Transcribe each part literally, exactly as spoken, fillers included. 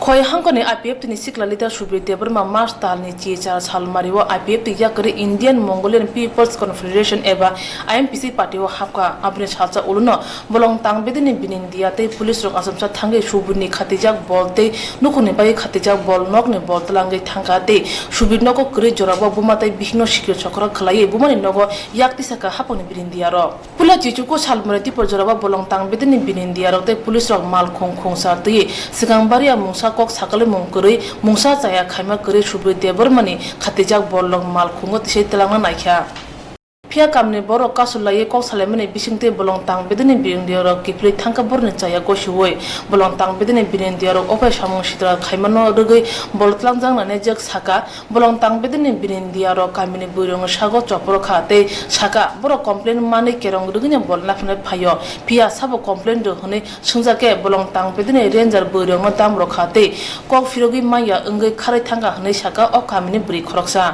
Khoi hangkoni I P F T ni sikla leader Subir Debbarma March talni chichar salmario I P F T yakarwi Indian Mongolian People's Confederation eba I M P C party o hapkha. Aboni salsa uluno bolong tang bedini Binindia tei police rok achomsa thangwi Subirni khatijak bol tei nukhungni bagwi khatijak bol nokni bol twlangwi thangkha tei Subir nogo kwrwi jorabo buma tei bihikno sikir chokra khwlaiwi bumani nogo yak tisakha hapangni Binindia rok. Puila chichuku salmani tipor jorao bolong tang bedini Binindia rok tei police rok mal khung khungsa twi swkang baria mungsa kok sakalwi mung kwrwi mungsa chaya khaima kwrwi Subir Debbarmani khatijak bol rok mal khungo tisai twlangna naikha. Phiya kamni borok kasu laiwi kok salaimani bisingtwi bolong tang bedini Binindia rok kiphilwi thangkha borokni chaya gosiwi. Bolong tang bedini Binindia rok ophai samung sitra khaimano rwgwi bol twlangjaknani jwk saka. Bolong tang bedini Binindia rok kamini bwrwirokno sago chopro kha tei saka borok complain manwi kerong rwgwino bol naphina phaio, phiya sabo complain rw hwnwi swngjak khe bolong tang bedini ranger bwrwirokno dam rw kha tei kok phirogwi manya wngwi kharwi thangkha hwnwi saka o kamini bwrwi khoroksa.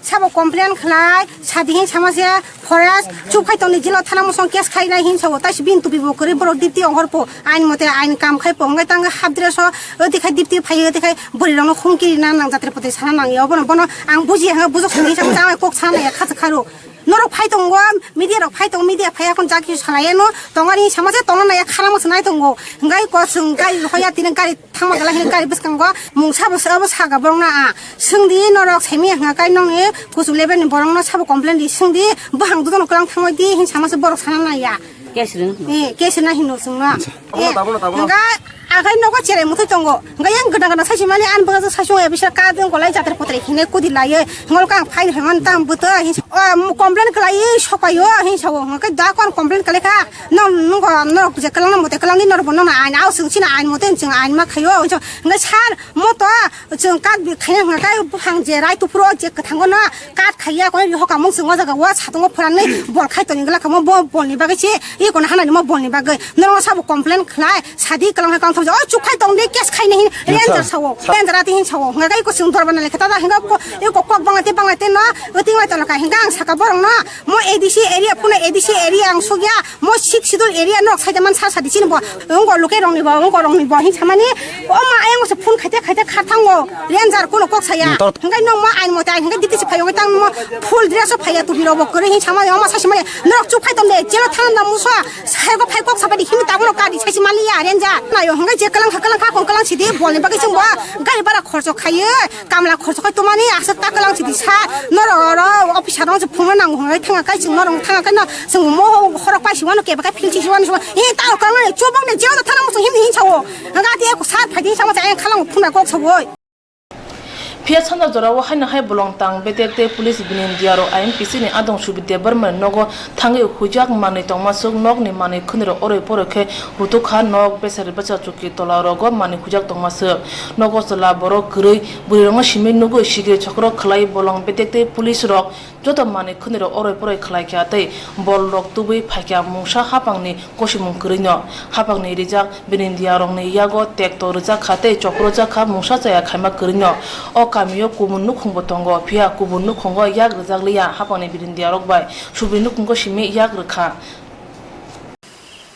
Sabo complain khlai sadi hin sama se forest chuk khai tongni jilo thana musong case khai nai hin sao tai si bin tubi bo kwrwi borok dipti ongor po. Ain mote ain kam khai po, hwnkhai tang hap dress o, odi khai dipti phai, odi khai bwrwi rokno humki rina nang jatre pote sana nang ya, bono, bono ang bujiya, hwnkhai bujok simi sa, sa kok sana ya, kha, kha ro. Norok phai tongo, media rok phai tongo, media phai ya, kon jaki salai ya no, tongani sama se tongna ya, khana mo sanai tongo, hwnkhai ko swng gari rok ya, tini gari thangma gala hini gari bwskango, mungsa bo, abo saka borok na a, swngdi norok simi hwnkhai nongni kuchuk level ni borok no sabo complain di, swngdi, bwhang dudono kwlang thangwi di, hin sama se borok sana nang ya. Case ring. Eh, case na hino sungna. Tabuk no, tabuk no, tabuk no. Hingga agai nogo cherai muthai tongo. Hingga yang gana gana saisi mali an baga saisi ya bisa ka dong kolai jatir potre hine kudi lai. Ngol kang fine heman tam buto hin. O, complain kalai sopayo hin sawo. Hingga da kon complain kalai kha. No, no, no, je kalang mote kalang ni nor bono na ain au sung sina ain mote sung ain ma khayo. Hingga sar moto Chwng kat bi khaina hwnka khe buphang je rai tuphuru o je kwthango no kat khaiya koi ri hoka mung chwng o jaga o satungo phwrangwi bol khai toni glak kamo bo bol ni bagwi se iko na hanani mo bol ni bagwi norok sabo complain khlai sadi kwlang hai kang thang o chuk khai tong de case khai ni hin ranger sao ranger ati hin sao hwnka khe iko chwng dorba na lekha ta da hwnka ko iko kok bangla te bangla te no ting lai tong kha hwnka ang saka borok no mo A D C area phone A D C area ang sugya. Mo six schedule area norok saida man sa sadi chini bo, wngko luke rokni bo, wngko rokni bo hin samani, o ma ayang se phone khaite khaite kha thango, ranger kono kok saya. Hingke nong ma ain mote ain hingke diti se phayo tang mo full dress o phaya tubi rok bo kwrwi hin samani, o ma sa simani, norok chuk phai tong de, jelo thang da musa, sai go phai kok sabadi himi ta bono kadi sai simani ya ranger. Nayo hingke je kalang kha kalang kha kon kalang sidi, bolni bagwi chwng bo, gari bara khorcho khaye, Kamla khorso khai tumani aswk ta kwlang sidi sa norok oro officer rok se phunukna nango hwnwi thanga kai chwng norok thanga kai no chwng mo horok pai si wano keba kai phil si wano i ta kwlang chubang de jeo thana mo him hin sao hwnga ti eko sar phai di samo cha khalang phunai kok sabo. Phiya sanda jorao haino hai bolong tang betek tei police bini diyaro I M P C ni adong Subir Debbarma ni nogo thangwi huijak manwi tongmaswk nokni manwi khwnirok oroi poroi khe rutuk kha nok besari bwsa chuki tola rogo manwi huijak tongmaswk. Nogo chwla borok kwrwi bwrwirokno simi nugwi sikiri chokro khwlai bolong betek tei police rok joto manwi khwnirok oroi poroi khwlai kha tei bol rok tubui phaikha mungsa hapangni kosimung kwrwino. Hapangni rijak Bini diyarokni yago tekto rwjak kha tei chopro rwjak kha mungsa chaya khaima kwrwino. O kamio kubun nukhungbo tongo, phiya kubun nukhungo yak rwjak liya hapangni bini diyarok bai Subir nukhungo simi yak rwkha.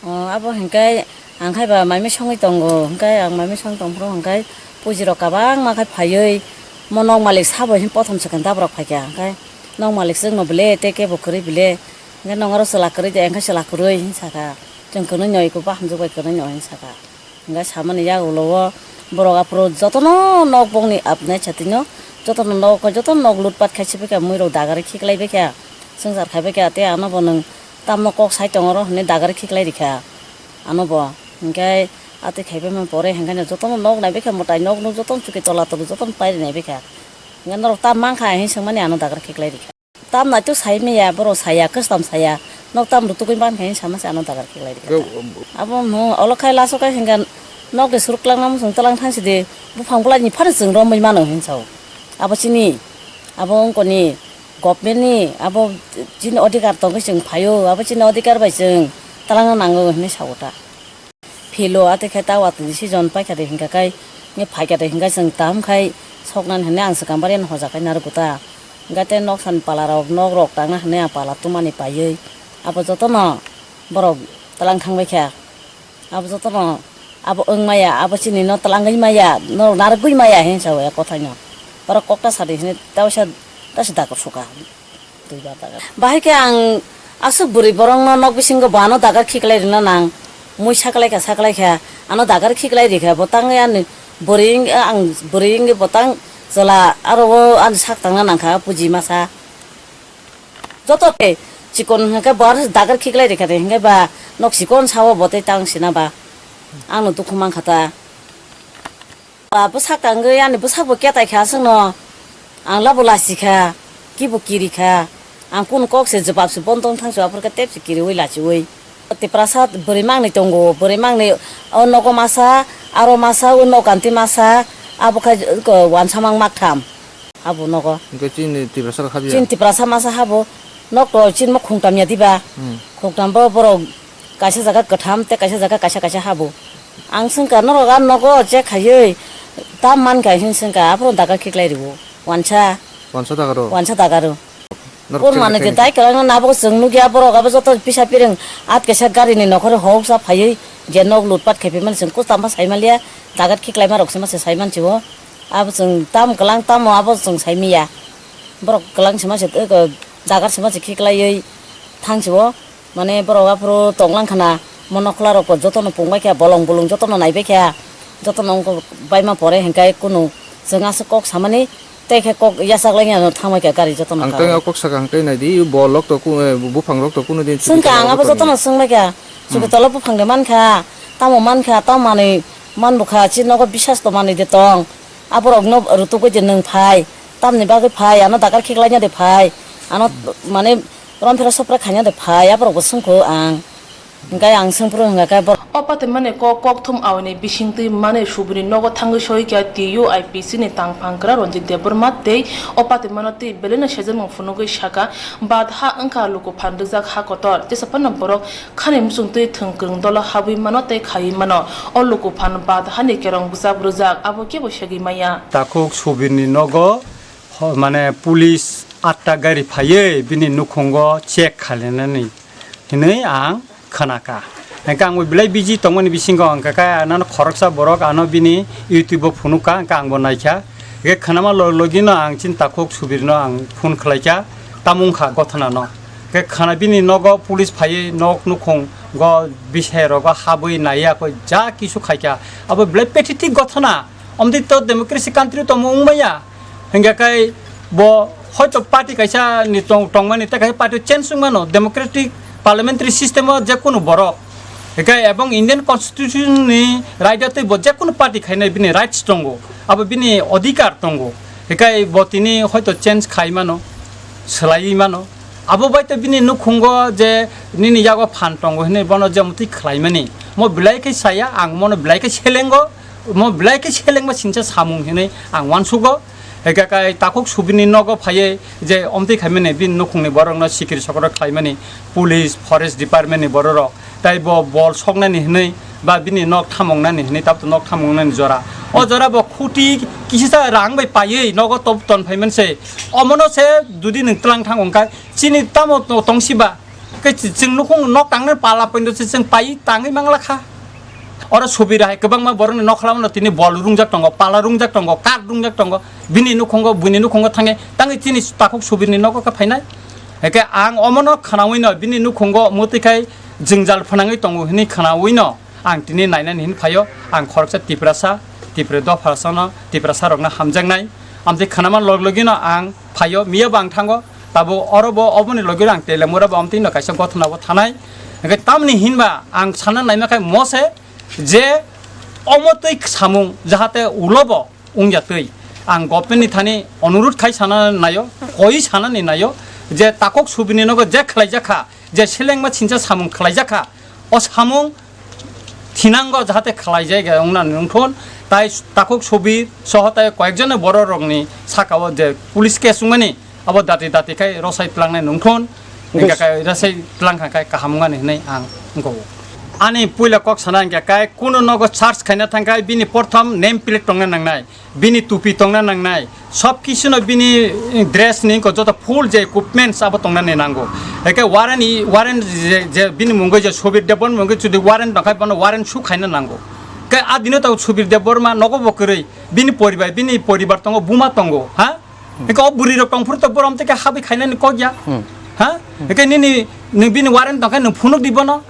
O, abo hinkhe ang khai ba maimai songwi tongo, hinkhe ang maimai songwi tongphuru hinkhe puji rok kabangma khai phaiwi mo nok malik sabo hin pothom second dabrok phaikha, hinkhe nok malik chwngno bele tei kebo kwrwi bele, hinkhe nok oro chwla kwrwi de, hinkhe chwla kwrwi hin sakha, chwng kwnwi no eko bahamjwk bai kwnwi no hin sakha. Hingke samani yagulo o borok aphuru jotono nok bokni apnai chatino jotono nok jotono nok lutpat khai sibikha muirok dagari khiklai bikha swngchar khai bikha tei ano bo nwng tamno kok sai tongoro hinwi dagari khiklai rikha ano bo hingke atwi khai phaima pore hingke jotono nok nai bikha mwtai nok nuk jotono chuki tola tulu jotono pairi nai bikha hingke norok tam mankha hinwi swngmani ano dagari khiklai rikha. Tam naitok sai maya, borok saya, kwcham saya, nok tam rwtugwi mankha hinwi sama se ano dagar khlai rikha. Abo no olo khai laso khai hingkha nok de suruk twlang nang chwng twlang thang sidi buphang bwlai ni phano chwng romwi mano hinwi sao. Abo chini, abo wngkoni government ni, abo chini odhikar tongwi chwng phaio, abo chini odhikar bai chwng twlangna nango hinwi sao ta. Philo atwi khe ta watwi season paikha de hinkha khai, nge phaikha de hinkha chwng tam khai soknani hinwi ang swkang bari no hoja khai narwkgo ta. Hinkha tei nok sani pala rok nok rok tangna hinwi ang pala tumani paiwi abo jotono borok twlang thang baikha. Abo jotono Abo wng maya, abo chini no twlangwi maya, no narwgwi maya hinwi sa o ya kothai no. Borok kokta sadi hinwi tausa, tausa dakur suka. Twi ba dagar. Bahai khe ang aswk bwrwi borok no nok bisingo bo ano dagar khiklai rwna nang. Mui saklai kha, saklai kha, ano dagar khiklai rikha, bo tangwi ani bwrwi wng, ang bwrwi wngwi bo tang chwla aro o ani sak tangna nangkha, puji masa. Joto tei chikon hwnkhe bo aro dagar khiklai rikha de, hwnkhe ba nok chikon sao bo tei tang sina ba. Ang no dukhu mankha ta. Ba bwsak tangwi ani bwsakbo ketai kha aswkno. Ang labo lasi kha, kibo kiri kha. Ang kunu kok se jwbab se bon tong thang se, aphuru khe tep se kiriwi lachiwi. Tiprasa bwrwi mangni tongo, bwrwi mangni o nogo masa, aro masa, o nokanti masa, abo khe ko wansa mang maktham. Abo nogo. Hwnkhe chini Tiprasa rok habya? Chini Tiprasa masa habo. Nok to chini mo khungtam ya diba? Hmm. Khungtam bo borok kaisa jaga kwtham tei kaisa jaga kaisa kaisa habo. Ang swngkha norok a nogo check khaiwi tam mankha hin swngkha, aphuru daga khiklai rwo. Wansa. Wansa daga rw? Wansa daga rw. Norok check manwi de khai dai kwlangno nabo chwng nukya, borok abo joto pisa pireng at kaisa garini nokhorwi hoksa phaiwi je nok lutpat khaiphaimani chwng kwcham ma saimanliya, daga khiklaima rok se ma se saimansi o. Abo chwng tam kwlang tamo abo chwng saimiya. Borok kwlang se ma se, dagar se ma se khiklaiwi thangsi o. Mane borok aphuru tonglang khana, mo nokhla rok jotono pung bai kha, bolong bolong jotono nai bai kha, jotono wngkha baima pore hinkai kunu chwng aswk kok samani tei khe kok yachak lai ya thang bai kha gari jotono. Ang tei o kok saka hwnkhe nai di, bo lok to ku-, eh, buphang rok to kunu din chwng ka ang abo jotono swng bai kha, hmm, chwng tolo buphang de man kha, tamo man kha, tamo manwi man bu kha, chini nogo bisas to manwi de tong. Aborokno rwtugwi de nwng phai, tamni bagwi phai, ano dagar khiklaina de phai, ano mane romphra sopra khaina de phai, aborokbo swngkho ang. Hwnkhe ang swngphuru hwnkha khe borok. O patimani kok kokthum aoni bisingtwi mane subini nogo thangwi soikha T U I P C ni tangphang kwra Ranjit Debbarma tei o patimano twi belai no sejamung phunugwi sakha, bad ha wngkha luku phan rwjak ha kotor, jesa phano borok khani muchungtwi thwng kwrwng dolo habwi mano tei khaiwi mano. O luku phan bad hani kerong bwchap rwjak, abo kebo segwi maya. Takhuk subirni nogo, ho-, mane, police atta gari phaiwi bini nukhungo check khalinani hinwi ang khwnakha. Hwnkhe ang belai busy tongmani bisingo hwnkha khe ano khoroksa borok ano bini YouTube o phunukha, hwnkhe angbo naikha. Hwnkhe khwnama log-, logino ang chini takhuk subirno ang phone khlaikha, tamo wngkha gothonano. Hwnkhe khwna bini nogo police phaiwi nok nukhungo bisai rogo habwi naiya koi ja kisu khaikha. Abo belai pathetic gothona. Omtwi to democracy country tongmo wngmaya. Hingkha khe bo hoito party kaisa ni tong-, tongmani tei kaisa party change wngmano. Democratic parliamentary system o jekunu borok. Hingkhe ebong Indian constitution ni raida tei bo jekunu party khainai bini rights tongo. Abo bini odhikar tongo. Hingkhe bo tini hoito change khai mano, swlaiwi mano. Abo bai to bini nukhungo je nini yago phan tongo hinwi bono je mwtwi khlaimani. Mo belai khe saya, ang mono belai khe selengo. Mo belai khe selengma singcha samung hinwi ang uansugo. Hingkha khe takhuk subini nogo phaiwi je omtwi khaimani bini nukhungni borokno sikiri sokoro khlaimani police, forest department ni bororok. Tai bo bol soknani hinwi ba bini nok thamongnani hinwi tabuk nok thamongnani jora. O jora bo khuti kisisa rang bai paiwi nogo tob ton phaimanse. Omono se judi nwng twlang thang wngkha chini tamo to-, tongsiba. Khe chi-, chwng nukhung nok tangnani pala poindo se chwng pai tangwi manglakha. Oro subira hai kwbangma borokni nokhlamo no tini bol rungjak tongo, pala rungjak tongo, kar rungjak tongo. Bini nukhungo, buini nukhungo thangwi tangwi chini takhuk subirni nogo khe phainai. Hingkhe ang omono khwnawino bini nukhungo mwtwi khai jwngjal phwnangwi tongo hinwi khwnawino ang tini nainani hin phaio. Ang khoroksa Tiprasa, Tipra dophasano, Tiprasarokno hamjaknai. Amtwi khwnama log logino ang phaio, miya bo ang thango, tabuk oro bo oboni logi ang Telamura bo amtwi no kaisa gothona bo thanai. Hingkhe tamni hinba ang sana naima khai mose je omo twi samung jahate ulo bo wngya twi. Ang government ni thani onurut khai sana naio, koi sana ni naio je takhuk subini nogo je khlai jakha, je selengma sincha samung khlai jakha, o samung thinango jahate khlai jai ga wngna nungthun, tai takhuk subir soho tai koyekjon borok rokni saka o je police case wngmani abo dati dati khai rosai tlangnai nungthun, hingkha khai rosai tlang kha khai kaham wngmani hinui ang wngkho. Ani puila kok sana hingkha khai kuno nogo search khaina thang khai bini porthom name plate tongna nangnai. Bini tupi tongna nangnai, sob kisuno bini dress ni joto full je equipments abo tongnani nango. Eke warrant i, warrant je, je bini mungwi je Subir Debon mungwi jodi warrant tongkhai bono warrant su khaina nango. Khe a dino tabuk Subir Debbarma nogo bo kwrwi, bini poribai, bini poribar tongo, buma tongo, ha? Hwnkhe o bwrwi rok tongphuru to borom tei khe habwi khainani kok ya, ha? Hwnkhe nini, nwng bini warrant tongkhe nwng phunuk di bono.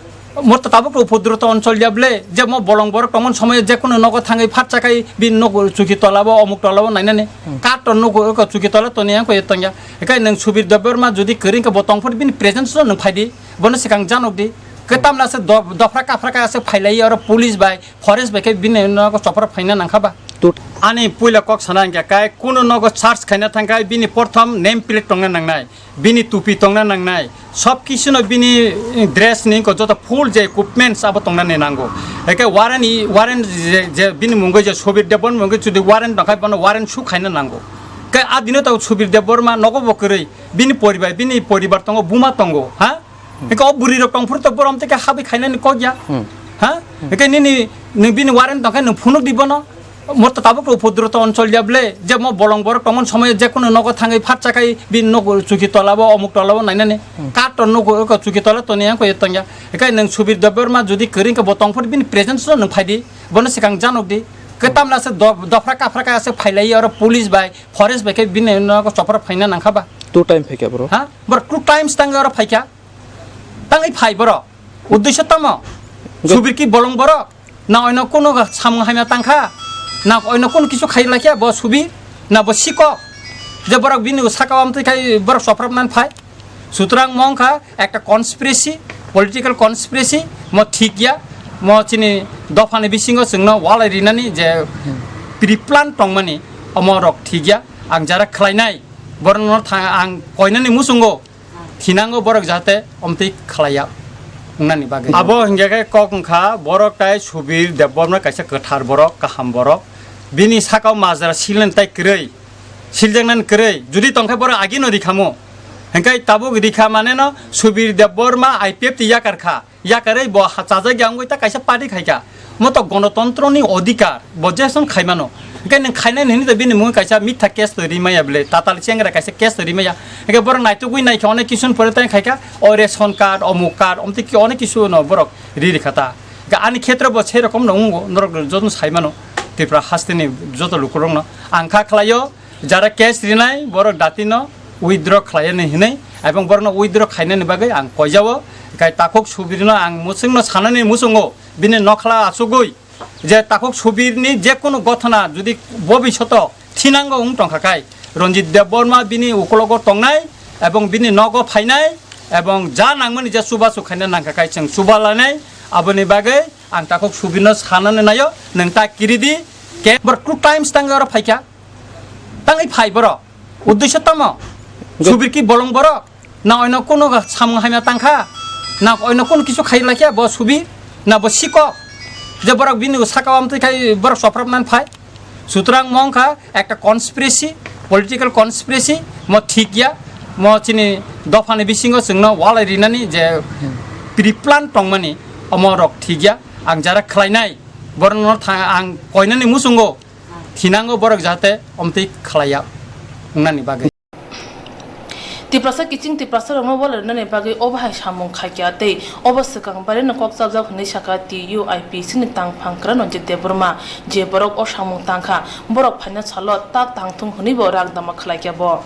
Mo to tabuk to upodro to onchol ya ble, je mo bolong borok tongmani somoyo je kunu nogo thangwi phatsa khai bini nogo chuki tola bo, omuk tola bo nainani. Kar to nogo chuki tola toni yang koi tongya. Hwnkhe nwng Subir Debbarma jodi kwrwi khe bo tongphuru bini presence no nwng phai di. Bono swkang janok di. Khe tamla se do-, dofra kaphra khe aswk phailai oro police bai, forest bai khe bini nogo chopra phaina nangkha ba? Tut. Ani puila kok sana hwnkhe kai kuno nogo search khaina thangkhai bini porthom name plate tongna nangnai, bini tupi tongna nangnai, sob kisuno bini, eh, dress ni ko joto full je equipments abo tongna ni nango. Eke warrant i, warrant je, je bini mungoi je Sobir Debon mungoi jodi warrant tongkhai bono warrant su khaina nango. Kai a dino tabuk Sobir Debbarma nogo bo kwrwi, bini poribai, bini poribar tongo, buma tongo, ha? Hwnkhe o bwrwi rok tongphuru to borom tei khe habwi khainani kok ya. Ha? Hwnkhe nini, nwng bini warrant tongkhe nwng phunuk di bono. Mo to tabuk to upodro to onchol ya ble, je mo bolong borok tongmani somoyo je kunu nogo thangwi phatsa khai bini nogo chuki tola bo, omuk tola bo nainani. Kar to nogo chuki tola toni yang koi tongya. Hwnkhe nwng Subir Debbarma jodi kwrwi khe bo tongphuru bini presence no nwng phai di. Bono swkang janok di. Khe tamla se do-, dofra kaphra khe aswk phailai oro police bai, forest bai khe bini nogo chopra phaina nangkha ba? Two time phaikha bro. Ha? Bro, two times tangwi oro phaikha. Tangwi phai borok. Uddesho tamo? Subir ki bolong borok? Na oino kuno samung hamya tangkha? Na oino kuno kisu khai laikha bo Subir? Na bo sikok? Je borok bini saka o amtwi khai borok soprapnani phai? Sutrang mo wngkha ekta conspiracy, political conspiracy, mo thik ya, mo chini dophani bisingo chwngno walai rinani je pre-plan tongmani, omo rok thik ya, ang jara khlainai, borokno tha-, ang koinani muchungo, thinango borok jahate omtwi khlaiya wngnani bagwi. Abo hingkhe khe kok wngkha, borok tai Subir Debbarma kaisa kwthar borok, kaham borok, bini sakao majra silnani tai kwrwi, siljaknani kwrwi, judi tongkhe borok agino rikhamo, hingkhe tabuk rikha maneno Subir Debbarma I P F T yakar kha. Yakarwi bo ha-, chajak ya wngwi ta kaisa party khaikha. Mo to gonotontro ni odhikar, bo jeson khaimano. Hwnkhe nwng khainani hinwi to bini mungwi kaisa mitha case to rimaya bwle, tatal chengra kaisa case to rimaya. Hwnkhe borok naitugwi naikha onek kisun pore tang khaikha, o ration card, omuk card, omtwi ki onek kisu no borok ri rikha ta. Hwnkhe ani khetro bo sei rokom no wngo, norok joto saimano, Tripura hasteni joto lukurokno. Ang kha khlaio, jara case rinai, borok datino withdraw khlainani hinwi, ebong borokno withdraw khainani bagwi ang koijao. Kai takhuk Subirno ang muchungno sanani muchungo, bini nokhla achugwi je takhuk Subirni je kunu gothona jodi bobishoto thinango wng tongkha kai, Ranjit Debbarma bini ukologo tongnai ebong bini nogo phainai ebong ja nangmani je chubachu khaina nangkha kai chwng chuba lanai, aboni bagwi ang takhuk Subirno sanani naio, nwng ta kiridi, ke bor two times tangwi oro phaikha. Tangwi phai borok. Uddesho tamo? Subir ki bolong borok? Na oino kuno samung hamya tangkha? Na oino kuno kisu khai laikha bo Subir? Na bo sikok? Je borok bini saka o amtwi khai borok soprapnani phai? Sutrang mo wngkha ekta conspiracy, political conspiracy, mo thik ya, mo chini dophani bisingo chwngno walai rinani je pre-plan tongmani, omo rok thik ya, ang jara khlainai, borokno tha-, ang koinani muchungo, thinango borok jahate omtwi khlaiya wngnani bagwi. Tiprasa kiching Tiprasa rokno walai rwnani bagwi obo hai samung khaikha tei obo swkang barino kok chapjak hwnwi sakha T U I P C ni tangphang kwran Ranjit Debbarma. Je borok o samung tangkha, borok phaina salo ta tangthung hwnwibo rak dama khlaikha bo.